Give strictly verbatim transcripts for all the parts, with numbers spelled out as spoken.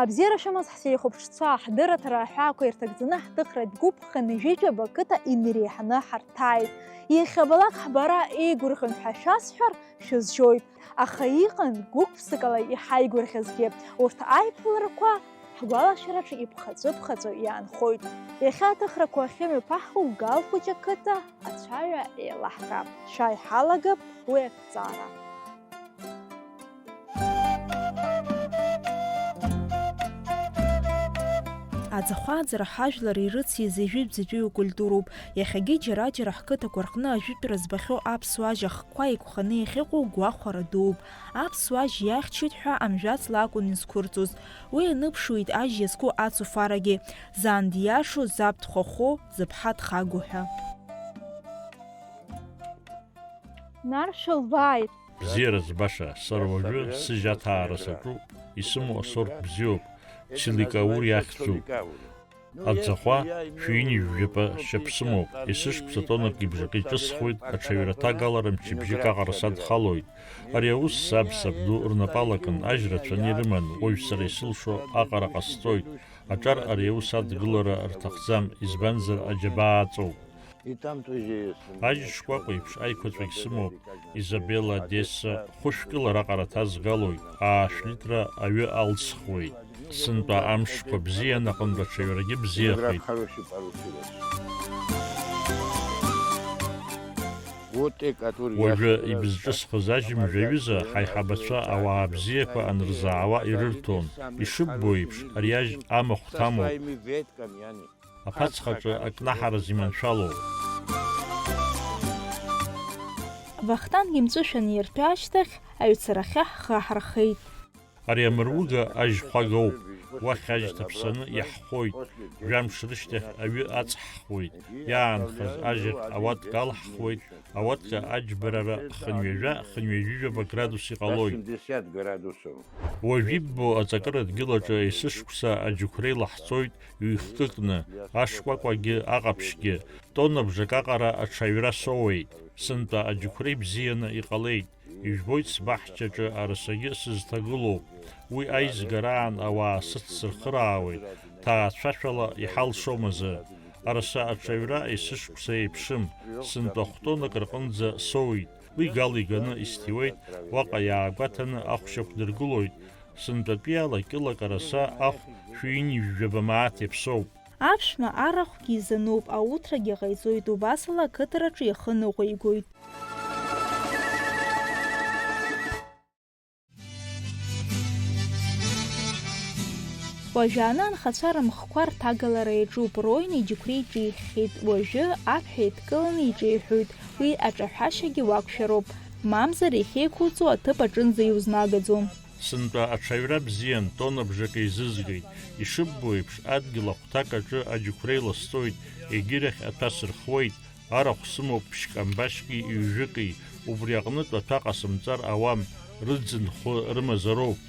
Абзиара шәымаз ҳсеихәаԥшцәа, ҳдырраҭара аҳәаақәа ирҭагӡаны ҳҭыхратә гәыԥ хынҩажәижәаба қыҭа инареиҳаны ҳарҭааит. Иахьабалак ҳбара еигәырӷьон ҳәа шәасҳәар, шәызжьоит. Аха иҟан гәык-ԥсыкала иҳаигәырӷьазгьы. Урҭ аиԥыларақәа ҳгәалашәараҿы иԥхаҵәы-ԥхаҵәы иаанхоит. Иахьа аҭыхрақәа ахьымҩаԥаҳго Гал хәыҷы ақыҭа ацәаҩа еилаҳкаап. Шәа иҳалагап уи аҭҵаара. Аӡахәа аӡара ҳажәлар ирыциз ижәытә бзатәи укультуроуп. Иахьагьы џьара-џьара ҳқыҭақәа рҟны ажәытәра збахьоу аԥсуа ажь ахкқәа еиқәханы иахьыҟоу гәахәара дууп. Аԥсуа ажь иахьчоит ҳәа амжәацла акәын изқәырҵоз. Уи аныԥшуеит ажь иазку ацуфарагьы. Зан диашоу, заб дхәахәоу, зыԥҳа дхагоу ҳәа. Наршәылбааит! Бзиара збаша, сара уажәы сыжь аҭаара саҿуп, исымоу асорт бзиоуп, Чиликаур иахьӡуп. Аӡахәа шәи ҩынҩажәи жәаба шьап сымоуп, есышықәса тоннак ибжаҟа иҿысхуеит, аҽаҩра ҭагалара мчыбжьык аҟара садхалоит. Ари аус саб, сабду рнапы алакын, ажь рацәаны ирыман, уажә сара исылшо аҟара ҟасҵоит. Аҿар ари аус адгылара рҭахӡам, избанзар аџьабаа аҵоуп. Ажь шкәакәа еиԥш аиқәаҵәагь сымоуп, Изабелла, Одесса, хәышәкыла раҟара ҭазгалоит, аашә литра аҩы алсхуеит. Сынтәа амшқәа бзиан, аҟынтә аҽаҩрагьы бзиахеит. Уажәы ибызҿысхыз ажьымжә аҩыза ҳаиҳабацәа ауаа бзиақәа анырзаауа ирырҭон. Ишыббо еиԥш, ари ажь амахә ҭамоуп. Аԥацхаҿы акнаҳара зиманшәалоу. Вахтанг имҵәышәан иртәы ашьҭахь, аҩцарахьы ҳхы аҳархеит. Ари амыруга ажьхәагоуп, уахь ажь ҭаԥсаны иаҳхоит, жәамш рышьҭахь аҩы аҵҳхуеит, иаанхаз ажь ахь ауатка алҳхуеит, ауатка аџьбарара хынҩажәа, хынҩажәижәаба градус иҟалоит. Уажә иббо аҵакыра дгьылаҿы есышықәса аџьықәреи лаҳҵоит, ҩ-хкыкны, ашкәакәагьы, аҟаԥшьгьы, тоннабжак аҟара аҽаҩра соуеит, сынтәа аџьықәреи бзианы иҟалеит, ижәбоит сбаҳчаҿы арасагьы сызҭагылоуп, уи аизгараан ауаа сыцсырхыраауеит, ҭаацәашәала иҳалшом азы. Араса аҽаҩра есышықәса еиԥшым, сынтәа хә-тоннак рҟынӡа соуит, уи гал иганы исҭиуеит, уаҟа иаагәаҭаны ахәшьақә дыргылоит, сынтәатәиала кьылак араса ахә шәи ҩынҩажәи жәаба мааҭ иаԥсоуп. Аԥшәма арахәгьы изануп, ауҭрагьы ҟаиҵоит, убасала ақыҭараҿы ихы ныҟәигоит. Уажәааны анхацәа рымхқәа рҭагалара иаҿуп, роин иџьықәреи ҿиххьеит, уажәы аԥҳә еидкыланы иҿеиҳәоит, уи аҿаҳәашьагьы уақәшәароуп, мамзар иахьеиқәуҵо аҭыԥ аҿынӡа иузнагаӡом. Сынтәа аҽаҩра бзиан, тоннабжак еизызгеит. Ишыббо еиԥш, адгьыл ахәҭак аҿы аџьықәреи ласҵоит, егьирахь аҭәа сырхуеит, арахә сымоуп ԥшь-камбашьки ҩ-жәыки, убри аҟнытә аҭәа ҟасымҵар ауам, рыӡын хәы рымазароуп.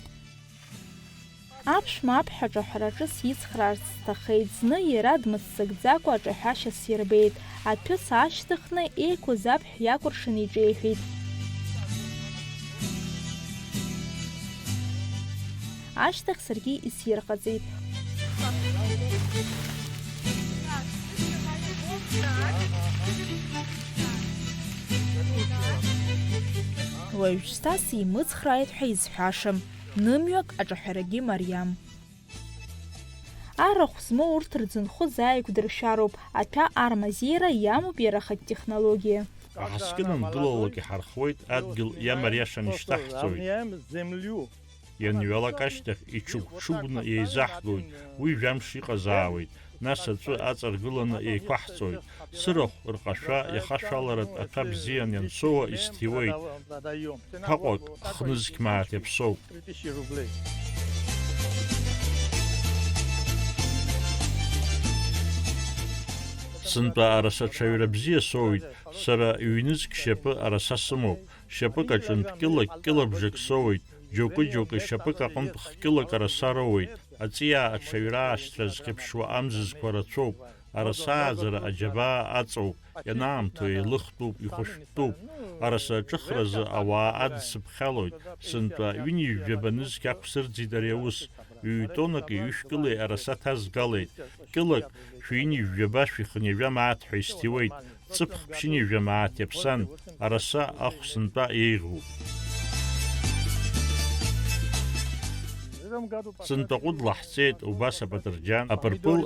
Аԥшәма аԥҳә аҿаҳәараҿы сицхраарц сҭахеит, зны иара дмыццакӡакәа аҿаҳәашьа сирбеит, аҭәы саашьҭыхны еиқәыз аԥҳә иакәыршан иҿеиҳәеит. Ашьҭахь саргьы исирҟаҵеит. Уажәшьҭа симыцхрааит ҳәа изҳәашам, нымҩак аҿаҳәарагьы мариам. Арахә змоу урҭ рӡынхәы зааигәдыршәароуп, аҭәа армазеира иамоуп иара ахатә технологиа. Аҳаскьын ангылалак иҳархуеит адгьыл иамариашан ишьҭаҳҵоит. Ианҩалак ашьҭахь иҽыгә-ҽыгәны еизаҳгоит, уи жәамш иҟазаауеит, нас аҵәы аҵаргыланы еиқәаҳҵоит. Сырахә рҟашәа иахашәаларатә аҭәа бзиан иансоуа исҭиуеит. Ҭәаҟәак хнызқь мааҭ иаԥсоуп. Сынтәа араса аҽаҩра бзиа соуит, сара ҩнызқь шьапы араса сымоуп, шьапык аҿынтә кьылак, кьылабжак соуеит, џьоукы-џьоукы шьапык аҟынтә хкьылак араса роуеит, аҵиаа аҽаҩра аашьҭра зхьыԥшуа амзызқәа рацәоуп, Арасааӡара аџьабаа аҵоуп, ианаамҭоу еилыхтәуп, ихәышәтәуп. Араса аҿыхразы ауаа адсыԥхьалоит, сынтәа ҩынҩажәаба нызқь ақәсырӡит ари аус. Ҩ-тоннаки ҩышәкылеи араса ҭазгалеит. Кьылак шәи ҩынҩажәаба шәи хынҩажәа мааҭ ҳәа исҭиуеит. Ҵыԥх ԥшьынҩажәа мааҭ иаԥсан, араса ахә сынтәа еиӷьуп. Сынтәа ҟәыдлаҳҵеит, убас апатырџьан, апырпыл,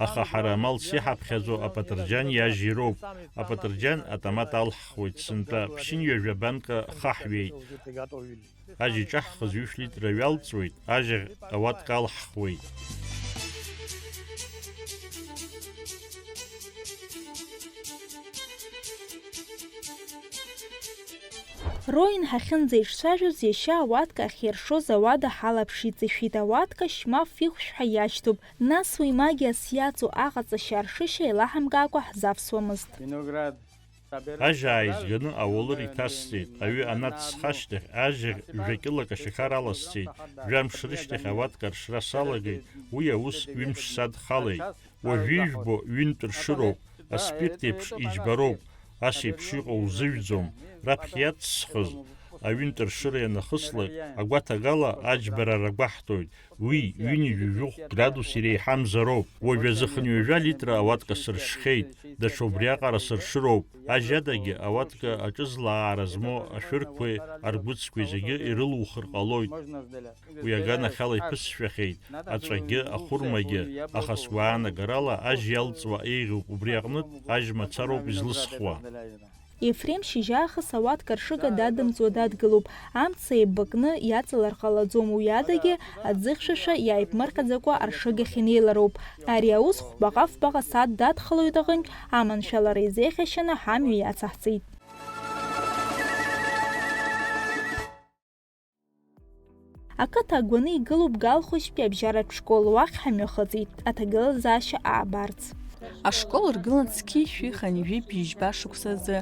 аха ҳара амал сиҳаԥхьаӡо апатырџьан иажьи роуп. Апатырџьан атомат алҳхуеит, сынтәа ԥшьынҩажәа банка хаҳҩеит. Ажь иҿаҳхыз ҩышә литра ҩалҵуеит, ажь ауатка алҳхуеит. Роин ҳахьынӡеиҿцәажәоз, иашьа ауатка ахьиршоз ауада ҳалаԥш иҵишәит. Ауатка шьмаф ихәшә ҳәа иашьҭоуп, нас уи магиас иаҵоу аҟаҵашьа аршышьа еилаҳамкаакәа ҳзавсуамызт. Ажь ааизганы ауалыр иҭасҵеит, аҩы анацсха ашьҭахь, ажь жәа-кьылак ашьақар аласҵеит, жәамш рышьҭахь ауатка аршра салагеит, уи аус ҩымш садхалеит. Уажәы ижәбо ҩынтә ршыроуп, аспирт еиԥш иџьбароуп, ас еиԥш иҟоу узыжәӡом, раԥхьа иацсхыз аҩынтә ршыра ианахыслак, агәаҭагала аџьбара рагәаҳҭоит, уи ҩынҩажәи жәохә градус иреиҳамзароуп. Уажәазы хынҩажәа литра ауатка сыршхеит, даҽа убриаҟара сыршыроуп. Ажь адагьы ауатка аҿызлаара змоу ашәырқәеи аргәыцқәеи зегьы ирылухыр ҟалоит. Уи аганахьала иԥысшәахьеит аҵәагьы, ахәырмагьы, аха сгәаанагарала ажь иалҵуа еиӷьуп, убри аҟнытә ажь мацароуп излысхуа. Ефрем шьыжьаахыс ауатка аршыга дадымҵуа дадгылоуп. Амца еибакны иаҵалар ҟалаӡом, уи адагьы аӡы хьшәашәа иааиԥмырҟьаӡакәа аршыгахь инеилароуп. Ари аус хәбаҟа-фбаҟа сааҭ дадхалоит аҟынтә, аманшәалара изеиӷьашьаны ҳамҩа иацаҳҵеит. Ақыҭа агәаны игылоуп Галхәыжьтәи абжьаратә школ, уахь ҳамҩахыҵит, аҭагылазаашьа аабарц. Ашкол ргылан зқьи шәи хынҩажәи бжьба шықәсазы.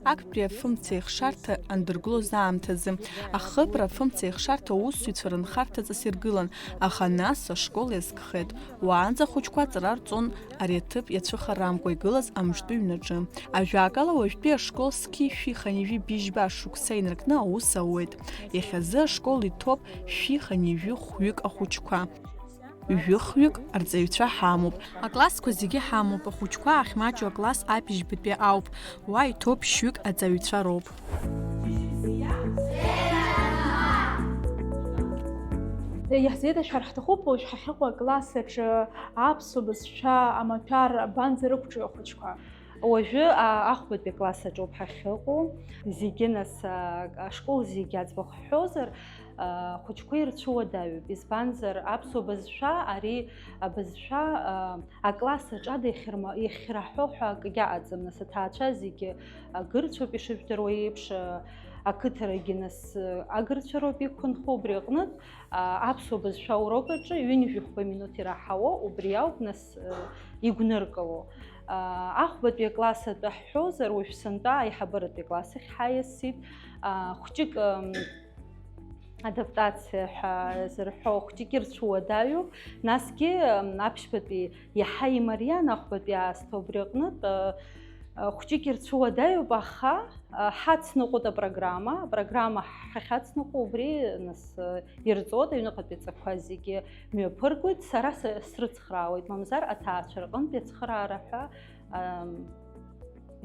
Актәи афымца ихшарҭа андыргылоз аамҭазы, ахыбра афымца ихшарҭа аусзуҩцәа рынхарҭаҵас иргылан, аха нас ашкол иазкхеит. Уаанӡа ахәыҷқәа аҵара рҵон ари аҭыԥ иацәыхарамкәа игылаз амҿтәы ҩнаҿы. Ажәакала, уажәтәи ашкол зқьи шәи хынҩажәи бжьба шықәса инаркны аус ауеит. Иахьазы ашкол иҭоуп шәи хынҩажәи хәҩык ахәыҷқәа. Ҩажәи хәҩык арҵаҩцәа ҳамоуп. Аклассқәа зегьы ҳамоуп, ахәыҷқәа ахьмаҷу акласс абжьбатәи ауп. Уа иҭоуп шәҩык аҵаҩцәа роуп. Иаҳзеиҭашәҳәар ҳҭахуп, уажә ҳахьыҟоу акласс аҿы аԥсуа бызшәа амаҭәар абанӡа рықәҿио ахәыҷқәа? Уажәы, а, ахәбатәи акласс аҿоуп ҳахьыҟоу. Зегьы нас, а, ашкол зегьы аӡбахә ҳҳәозар, а, ахәыҷқәа ирцәуадаҩуп. Избанзар, аԥсуа бызшәа, ари абызшәа, а, акласс аҿы ада иахьырма-, иахьраҳәо ҳәа акгьы аҟаӡам. Нас аҭаацәа зегьы агырцәоуп, ишыжәдыруа еиԥш, а, ақыҭарагьы нас, а, агырцәа роуп иқәынхо, убри аҟнытә, а, аԥсуа бызшәа аурок аҿы ҩынҩажәи хәба минуҭ ираҳауа, убри ауп, нас, а, игәныркыло. А, ахәбатәи акласс атәы ҳҳәозар, уажә сынтәа аиҳабыратәи акласс ахь ҳаиасит. А, хәҷык, ам, адаптациа ҳәа зырҳәо хәҷык ирцәуадаҩуп. Насгьы, ам, аԥшьбатәи иаҳа имариан, ахәбатәи аасҭа убри аҟнытә, а, а, хәҷык ирцәуадаҩуп, аха, а, ҳацныҟәоит апрограмма. Апрограмма ҳахьацныҟәо убри, нас, а, ирҵоит, аҩныҟатәи ҵакқәа зегьы мҩаԥыргоит, сара са-, срыцхраауеит, мамзар аҭаацәа рҟынтә иацхыраара ҳәа, ам,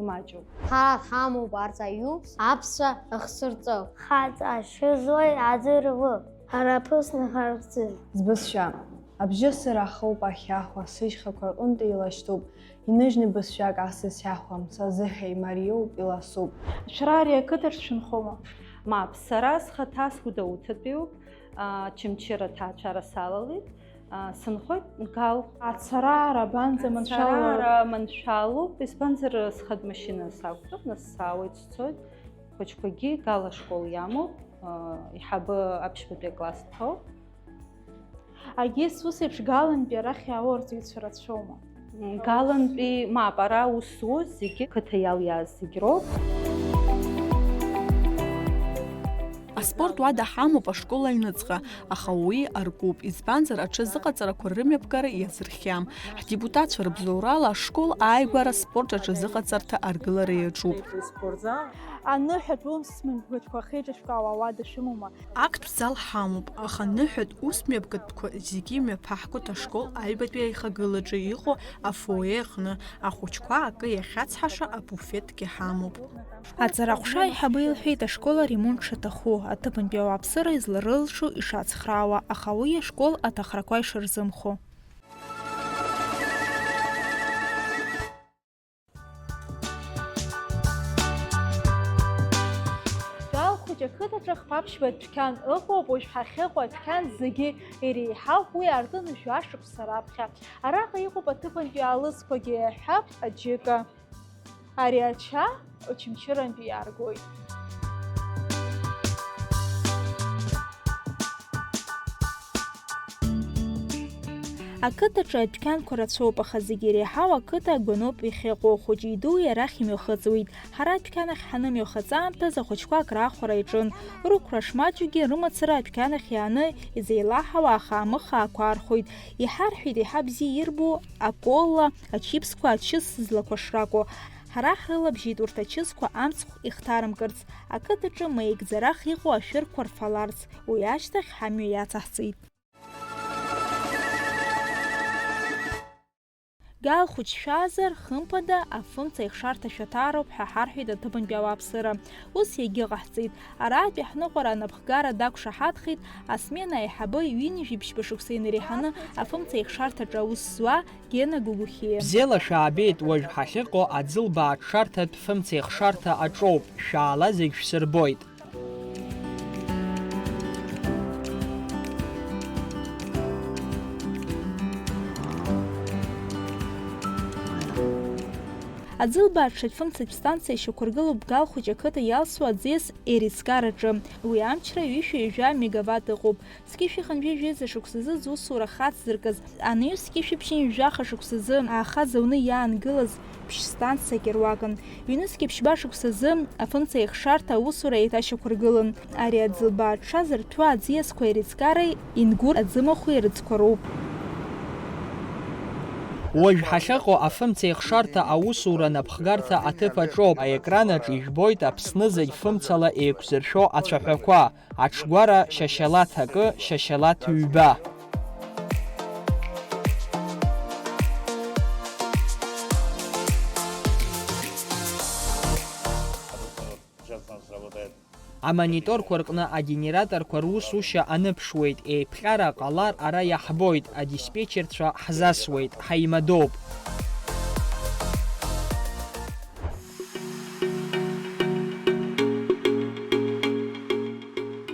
имаҷуп. Ҳа ҳамоуп арҵаҩы, аԥсуа ахсырҵо. Хаҵа шьызуи аӡырҩы, ҳара ԥысны ҳарԥҵәы. Збызшәа. Абжьы сырахоуп ахьахәа, сышьхақәа рҟынтә еилашьҭуп, иныжьны бызшәак асас иахәам, сазыҳәа имариоуп, иласуп. Шәара ари ақыҭаҿ шәынхома? Мап, сара схаҭа сгәыдауҭатәиуп, а, Чымчыра ҭаацәара салалеит, а, сынхоит Гал. Ацара арабанӡа маншәалоуп? Ацара ара маншәалоуп, избанзар, схатә машьына сақәтәоуп, нас саауеит, сцоит. Хәыҷқәагьы Гал ашкол иамоуп, а, иҳабы аԥшьбатәи акласс дҭоуп. Агьыс ус еиԥш Галантәи арахь иаауа арҵаҩцәа рацәоума? Галантәи, мап, ара аус зуаз зегьы, қыҭа иалиааз зегь роуп. Аспорт уада ҳамоуп ашкол аҩныҵҟа, аха уи аркуп, избанзар, аҽазыҟаҵарақәа рымҩаԥгара иазырхиам. Ҳдепутатцәа рыбзоурала ашкол ааигәара аспорт аҽазыҟаҵарҭа аргылара иаҿуп. Аныҳәатә усмҩаԥгатәқәа ахьеиҿышәкаауа ауада шәымоума? Актә зал ҳамоуп, аха ныҳәатә усмҩаԥгатәқәа зегьы имҩаԥаҳгоит ашкол аҩбатәи аихагылаҿы иҟоу афоие аҟны, ахәыҷқәа акы иахьацҳаша абуфеҭгьы ҳамоуп. Аҵараҟәша аиҳабы илҳәеит, ашкол аремонт шаҭаху, аҭыԥантәи ауааԥсыра изларылшо ишацхраауа, аха уи ашкол аҭахрақәа ишырзымхо. Галхәыҷ ақыҭаҿы хԥа-ԥшьба дәқьан ыҟоуп, уажә ҳахьыҟоу адәқьан зегьы иреиҳау уи аартын жәашықәса раԥхьа. Араҟа иҟоуп аҭыԥантәи аалыҵқәагьы, иаҳҳәап, аџьыка. Ари ача Очамчырантәи иааргоит. Ақыҭаҿы адәқьанқәа рацәоуп, аха зегьы иреиҳау ақыҭа агәаноуп иахьыҟоу, хәыҷи-дуи арахь имҩахыҵуеит. Ҳара адәқьан ахь ҳанымҩахыҵ аамҭазы ахәыҷқәа акраахәара иаҿын. Рықәра шмаҷугьы рымацара адәқьан ахь иааны изеилаҳауа ахаамыхаақәа архәоит. Иҳарҳәеит еиҳа бзиа ирбо акола, ачипсқәа, ачыс злақәа шракәу. Ҳара ҳрылабжьеит урҭ ачысқәа амцхә ихҭарымкырц, ақыҭаҿы маигӡарах иҟоу ашәырқәа рфаларц, уи ашьҭахь ҳамҩа иацаҳҵеит. Галхәыҷ шәаазар, хымԥада, афымца ихшарҭа шәаҭаароуп ҳәа ҳарҳәеит аҭыԥантәи ауааԥсыра. Ус иагьыҟаҳҵеит. Араатәи ҳныҟәара анапхгара дақәшаҳаҭхеит, асмена аиҳабы ҩынҩажәи ԥшьба шықәса инареиҳаны афымца ихшарҭаҿы аус зуа Гена Гогохиа. Бзиала шәаабеит, уажә ҳахьыҟоу аӡылбаа аҽшарҭатә фымцеихшарҭа аҿоуп, шәаала зегь шәсырбоит. Аӡылбаа аҽшатә фымцатә станциа шьақәыргылоуп Галхәыҷ ақыҭа иалсуа аӡиас еирыӡгараҿы. Уи амчра ҩышәи ҩажәа мегаватт ыҟоуп. Зқьышәи хынҩажәи жәеиза шықәсазы зусура хацзыркыз, анаҩс зқьышәи ԥшьынҩажәи жәаха шықәсазы аахаӡа уны иаангылаз ԥшь-станциак ируакын. Ҩнызқьи ԥшьба шықәсазы афымцеихшарҭа аусура еиҭашьақәыргылан. Ари аӡылбаа аҽша зырҭәу аӡиасқәа иреиҵкареи Ингәыр аӡымахәи рыӡқәа роуп. Уажә ҳахьыҟоу афымцеихшарҭа аусура напхгарҭа аҭыԥ аҿоуп. Аекран аҿы ижәбоит Аԥсны зегь фымцала еиқәзыршәо ацәаҳәақәа. Аҽгәара шьашьалаҭ акы, шьашьалаҭ ҩба. Амониторқәа рҟны агенераторқәа русушьа аныԥшуеит, еиԥҟьара ҟалар ара иаҳбоит, адиспетчерцәа ҳзасуеит, ҳаимадоуп.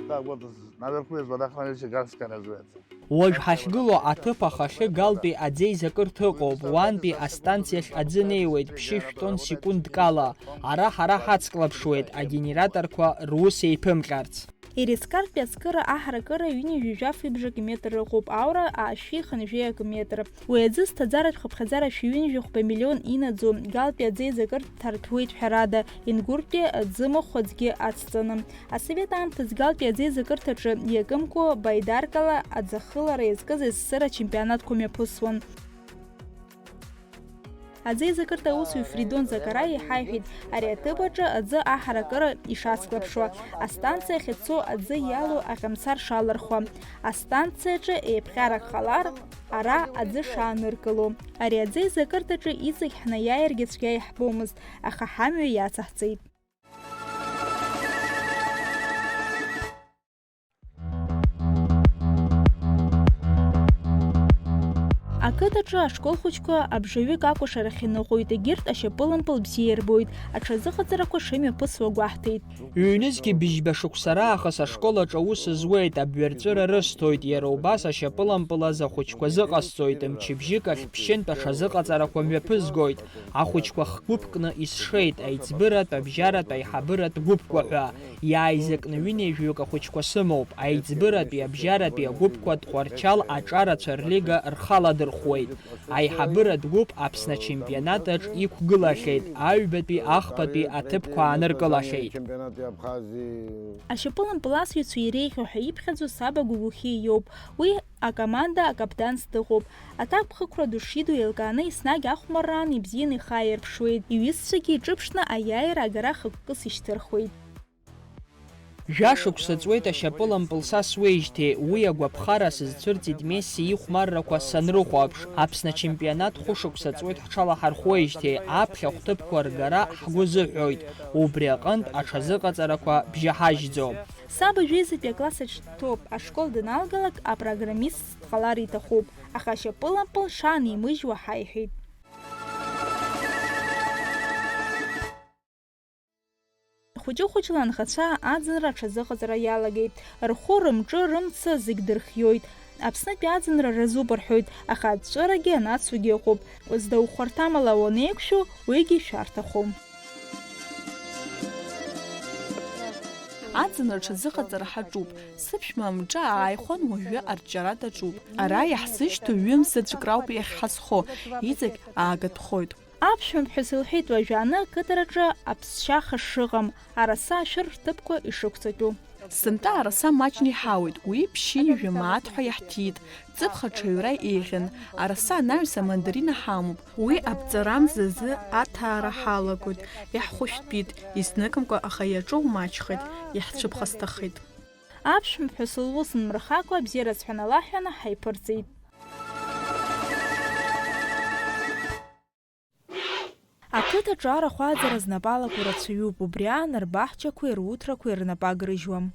Да, вот наверху есть водохранилище Гарское называется. Уажә ҳахьгылоу аҭыԥ ахахьы Галтәи аӡеизакырҭа ыҟоуп, уантәи астанциахь аӡы неиуеит ԥшьышә тонн секундк ала. Ара ҳара ҳацклаԥшуеит агенераторқәа рус еиԥымҟьарц. Еилыскаартәи ацкыра аҳаракыра ҩынҩажәи жәаф ибжак метр ыҟоуп, аура аашәи хынҩажәи акы метр. Уи аӡы зҭаӡаратә хыԥхьаӡара шәи ҩынҩажәи хәба миллион инаӡоу Галтәи аӡеизакырҭа ҭарҭәуеит ҳәарада, Ингуртәи аӡымахә аӡгьы ацҵаны. Асовет аамҭазы Галтәи аӡеизакырҭаҿы иакымкәа Баидаркала аӡахылара иазкыз ессср ачемпионатқәа мҩаԥысуан. Аӡеизакырҭа аусзуҩ Фридон Закараиа иҳаиҳәеит, ари аҭыԥ аҿы аӡы аҳаракыра ишацклаԥшуа, астанциа ахь ицо аӡы иалоу аҟьамсар шалырхуа, астанциаҿы еиԥҟьарак ҟалар, ара аӡы шааныркыло. Ари аӡеизакырҭаҿы иҵегь ҳнаиааиргьы цәгьа иаҳбомызт, аха ҳамҩа иацаҳҵеит. Ақыҭаҿы ашкол хәыҷқәа абжаҩык акәашарахь иныҟәоит, егьырҭ ашьапылампыл бзиа ирбоит, аҽазыҟаҵарақәа шымҩаԥысуа гәаҳҭеит. Ҩнызқьи быжьба шықәса раахыс ашкол аҿы аус зуеит, абҩарҵәыра рысҭоит, иара убас ашьапылампыл азы ахәыҷқәа зыҟасҵоит, мчыбжьык ахь ԥшьынтә аҽазыҟаҵарақәа мҩаԥызгоит. Ахәыҷқәа хгәыԥкны исшеит, аиҵбыратә, абжьаратә, аиҳабыратә гәыԥқәа ҳәа. Иааизакны ҩынҩажәаҩык ахәыҷқәа сымоуп. Аиҵбыратәи, абжьаратәи агәыԥқәа Тҟәарчал аҿарацәа рлига рхаладырхәуеит. Хәуеит. Аиҳабыратә гәыԥ Аԥсны ачемпионат аҿ иқәгылахьеит, аҩбатәи, ахԥатәи аҭыԥқәа ааныркылахьеит. Ашьапылампыласҩцәа иреиӷьу ҳәа иԥхьаӡо Саба Гәыгәхьиа иоуп. Уи акоманда акаԥданс дыҟоуп. Аҭакԥхықәра ду шиду еилкааны еснагь ахәмарраан ибзианы ихаирԥшуеит. Иҩызцәагьы иҿыԥшны аиааира агара хықәкыс ишьҭырхуеит. Жәашықәса ҵуеит ашьапылампыл са суеижьҭеи, уи агәаԥхара сызцәырҵит Месси ихәмаррақәа санрыхәаԥш. Аԥсны ачемпионат хәышықәса ҵуеит ҳҽалаҳархәуеижьҭеи, аԥхьа хәҭыԥқәа ргара ҳгәы азыҳәоит, убри аҟынтә аҽазыҟаҵарақәа бжьаҳажьӡом. Саб жәеизатәи акласс аҿы дҭоуп, ашкол даналгалак апрограммист дҟалар иҭахуп, аха ашьапылампыл шаанеимыжьуа ҳаиҳәеит. Хәыҷы-хәыҷла анхацәа аӡынра аҽазыҟаҵара иалагеит. Рхәы, рымҿы, рымца зегь дырхиоит. Аԥснытәи аӡынра разуп рҳәоит, аха аҵәҵәарагьы анацугьы ыҟоуп. Зда ухәарҭамала уанеиқәшәо, уигьы шәарҭахом. Аӡынра аҽазыҟаҵара ҳаҿуп. Сыԥшәма амҿы ааихәан, уажәы арҿиара даҿуп. Ара иаҳзышьҭоу ҩымз заҵәык рауп иахьҳазхо, иҵегь аагатәхоит. Аԥшәмаԥҳәыс лҳәеит уажәааны ақыҭараҿы аԥсшьаха шыҟам, араса ашәыр рҭыԥқәа ишықәҵатәу. Сынтәа араса маҷны иҳауеит, уи ԥшьынҩажәа мааҭ ҳәа иаҳҭиит, ҵыԥх аҽаҩра еиӷьын, араса анаҩс амандарина ҳамоуп. Уи аԥҵарамзазы аҭаара ҳалагоит, иаҳхәышәтәит, изныкымкәа аха иаҿу маҷхеит, иаҳцәыԥхасҭахеит. Аԥшәмаԥҳәыс лус нмырхакәа, абзиараз ҳәа налаҳәаны ҳаиԥырҵит. Ақыҭаҿы арахә ааӡара знапы алаку рацәаҩуп, убри аан рбаҳчақәеи руҭрақәеи рнапы агрыжьуам.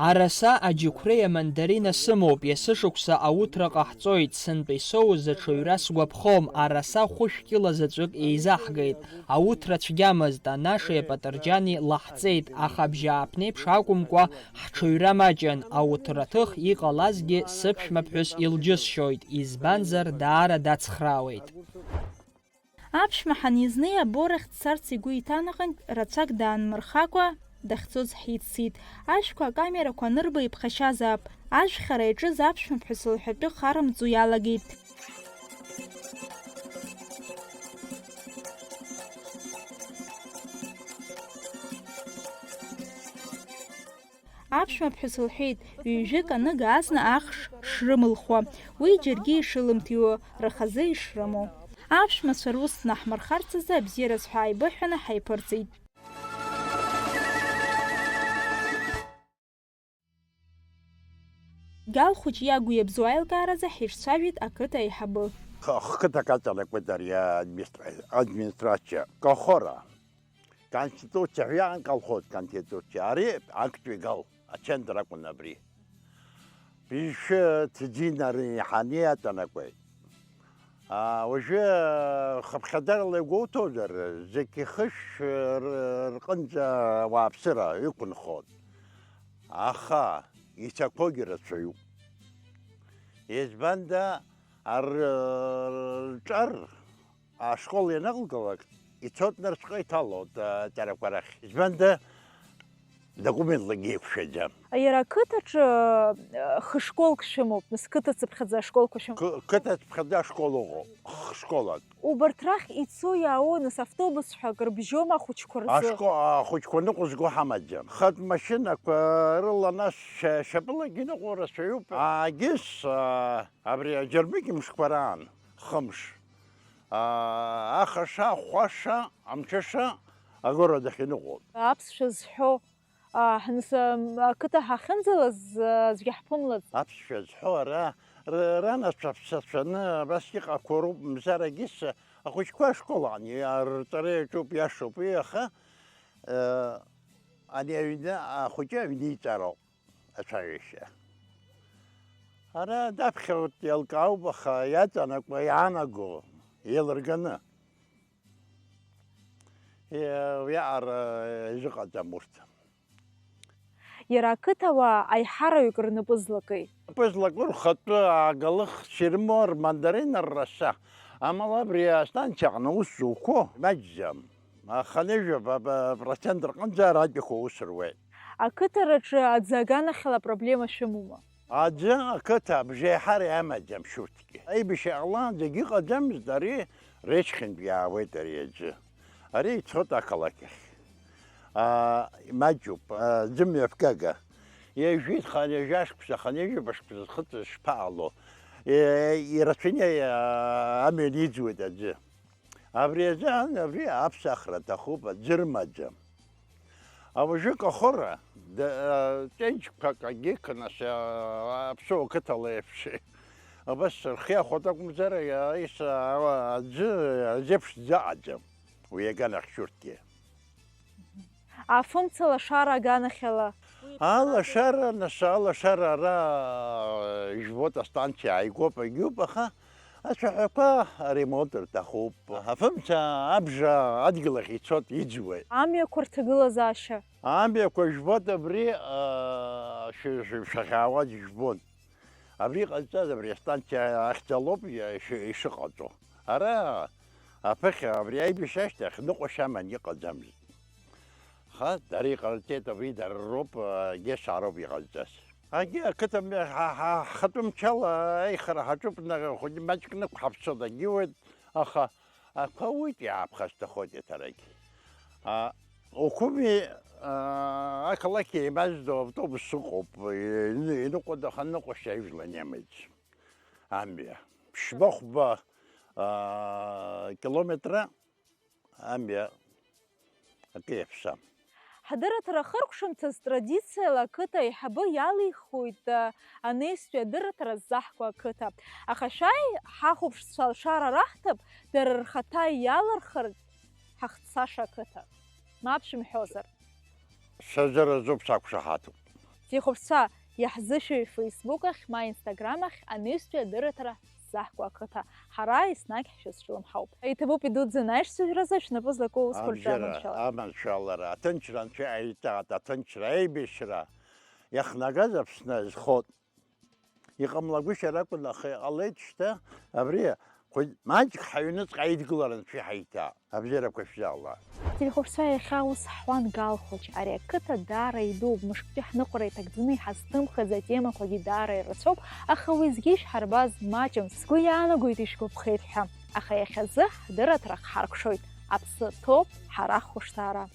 Араса, аџьықәреи амандарина сымоуп, есышықәса ауҭра ҟаҳҵоит, сынтәа исоуз аҽаҩра сгәаԥхом, араса хәышә кьыла заҵәык еизаҳгеит, ауҭра цәгьамызт, анашеи апатырџьани лаҳҵеит, аха абжьааԥнеиԥш акәымкәа, ҳҽаҩра маҷын, ауҭраҭых иҟалазгьы сыԥшәмаԥҳәыс илџьысшьоит, избанзар даара дацхраауеит. Аԥшәма ҳанизнеи аборахь дцарц игәы иҭанаҟьеит, рацәак даанмырхакәа дахьцоз ҳиццеит. Ашәқәа акамерақәа анырба иԥхашьазаап. Ажәхьара иаҿыз аԥшәмаԥҳәыс лҳәатәы харымҵо иалагеит. Аԥшәмаԥҳәыс лҳәеит, ҩажәик аныга азна ахш шрымылхуа, уи џьаргьы ишылымҭиуа, рхазы ишрымоу. Аԥшәмацәа рус днаҳмырхарц азы абзиараз ҳәа ааибыҳәаны ҳаиԥырҵит. Гал хәыҷ иагу иабзоу аилкааразы ҳиҿцәажәеит ақыҭа аиҳабы. Х-, хқыҭак аҵанакуеит ари администра-, администрациа. Колхора. Конституциа ҳәа иаан колхоз конституциа. Ари актәи гал, ацентр акәын абри. Бжьшәы ҭӡин арын иҳаны иаҵанакуеит. А, уажәы хыԥхьаӡарала игәоуҭозар, зегь ихышә р-, рҟынӡа ауааԥсыра иқәынхон. Аха ицақәоугьы рацәаҩуп. Избанда, ар-, рҿар ашкол ианалгалак, ицоит нарцәҟа иҭалоит, а, ҵарақәа рахь. Избанда, документлагьы еиқәшәаӡам. Иара ақыҭаҿы, а, хышколк шәымоуп, нас қыҭацыԥхьаӡа ашколқәа шәымоуп. Қ-, қыҭацыԥхьаӡа ашкол ыҟоуп, хышколак. Убарҭ рахь ицо-иаауа, нас, автобус ҳәа акыр бжьома ахәыҷқәа рзы? Ашко-, ахәыҷқәа ныҟәызго ҳамаӡам. Хатә машьынақәа рыла, нас, шьа-, шьапылагьы иныҟәо рацәаҩуп. Аагьыс, а, абри аџьармыкьа мшқәа раан, хымш. Аа, ахаша, ахәаша, амҽыша агород ахь иныҟәон. Аԥсшәа зҳәо, аа, ҳныс-, ам, ақыҭа ҳахьынӡалаз, а, аӡәгьы ҳԥымлац. Аԥсшәа зҳәо ара, р-, ранацәа ԥсацәаны абас иҟақәоу роуп, мзарагьы с-, ахәыҷқәа ашкол аан, иа-, рҵара иаҿуп, иашоуп, уи аха, э, ани аҩны, ахәыҷы аҩны иҵароуп. Ацәажәашьа. Ара даԥхьаҟа еилкаауп, аха иаҵанакуа иаанаго еилырганы. Е, уиаҟара изыҟаҵам урҭ. Иара ақыҭауаа аиҳараҩык рнапы злакеи? Рнапы злаку рхатәы аагалыхс ирымоу рмандарин рраса. Амала абри астанциаҟны аус зуқәоу маҷӡам. Аха ҩажәа процент рҟынӡа аратәиқәа аус руеит. Ақыҭараҿы аӡы аганахьала апроблема шәымоума? Аӡы ақыҭа абжеиҳара иамаӡам шәурҭгьы. Аибашьра ҟалаанӡагь иҟаӡамызт, ари Речхьынтә иаауеит ари аӡы. Ари ицоит ақалақь ахь. Аа, имаҷуп, аа, ӡымҩаԥгага. Ҩажәи хынҩажәи шықәса, хынҩажәи шықәса зхыҵыз шԥаҟало? Е, ирацәаны, аа, амҩан иӡуеит аӡы. Абри азыҳәан абри аԥсахра аҭахуп, аӡы рымаӡам. Ауаҩы кахәыра, д-, ҵәеџьқәак агьықәнас, аԥсуа қыҭала еиԥш. Абас рхы иахәоит акәымзар, аис-, ауа-, аӡы, аӡы еиԥш дзаҟаӡам. Уи аганахь шәурҭгьы. Афымца лашара аганахьала. Алашара, нас алашара ара, жәбоит, астанциа ааигәоуп, агьуп, аха ацәаҳәақәа аремонт рҭахуп. Афымца абжа адгьыл ахь ицоит, иӡуеит. Амҩақәа рҭагылазаашьа. Амҩақәа жәбоит абри, а, шәы-, шәы-, шәахьаауаз жәбон. Абри иҟазҵаз абри астанциа ахьӡ алоуп ишыҟаҵо. Ара аԥыхьа абри аибашьра ашьҭахь ныҟәашьа аман иҟаӡамызт. Аха дара иҟарҵеит, абри дара роуп, агьи ашаароуп иҟазҵаз. Агьи ақыҭа мҩа ҳа, ҳа, ҳхатәы мчала аихара ҳаҿуп, наҟ-, хәыҷы маҷк нықәҳаԥсо дагьиуеит, аха ақәа ауеит, иаапхасҭахоит еиҭарагь. А, Окуми, а, ақалақь еимаздо автобус ыҟоуп, ины-, иныҟәо даханыҟәашьа ижәлан иамеиӡ. Амҩа. Ԥшьба-хәба, а, километра амҩа акы иаԥсам. Ҳдырраҭара хыркәшамҭаз традициала ақыҭа аиҳабы иалихуеит, а, анаҩстәи адырраҭара ззаҳго ақыҭа. Аха шәааи, ҳахәаԥшцәа алшара раҳҭап, дара рхаҭа иалырхыртә ҳахцаша ақыҭа. Мап шәымҳәозар. Сазыразуп, сақәшаҳаҭуп. Сихәаԥшцәа, иаҳзышәи Facebook ахь ма Instagram ахь анаҩстәи адырраҭара ззаҳго ақыҭа. Ҳара еснагь ҳшәызҿлымҳауп. Иҭабуп идуӡӡан аишьцәажәаразы шәнапы злаку аусқәа рҿы. Абжьара, аманшәалара. Аманшәалара, аҭынчра анцәа иҟаиҵааит, аҭынчра, аибашьра иахнагаз Аԥсны азхоит. Иҟамлагәышьар акәын, аха иҟалеит шьҭа абри, хәыҷ-, маҷк ҳаҩныҵҟа аидгылара анцәа иҳаиҭа. Абзиарақәа шәзаала. Ҳтелехәаԥшцәа, иахьа ус ҳуан Гал хәыҷ. Ари ақыҭа даара идууп, мышкгьы ҳныҟәара иҭагӡаны иҳазҭымхыз атемақәагьы даара ирацәоуп, аха уеизгьы ишәҳарбаз маҷым, сгәы иаанагоит ишәгәаԥхеит ҳәа. Аха иахьазы ҳдырраҭара хҳаркәшоит, аԥсы ҭоуп ҳара ҳхәышҭаара.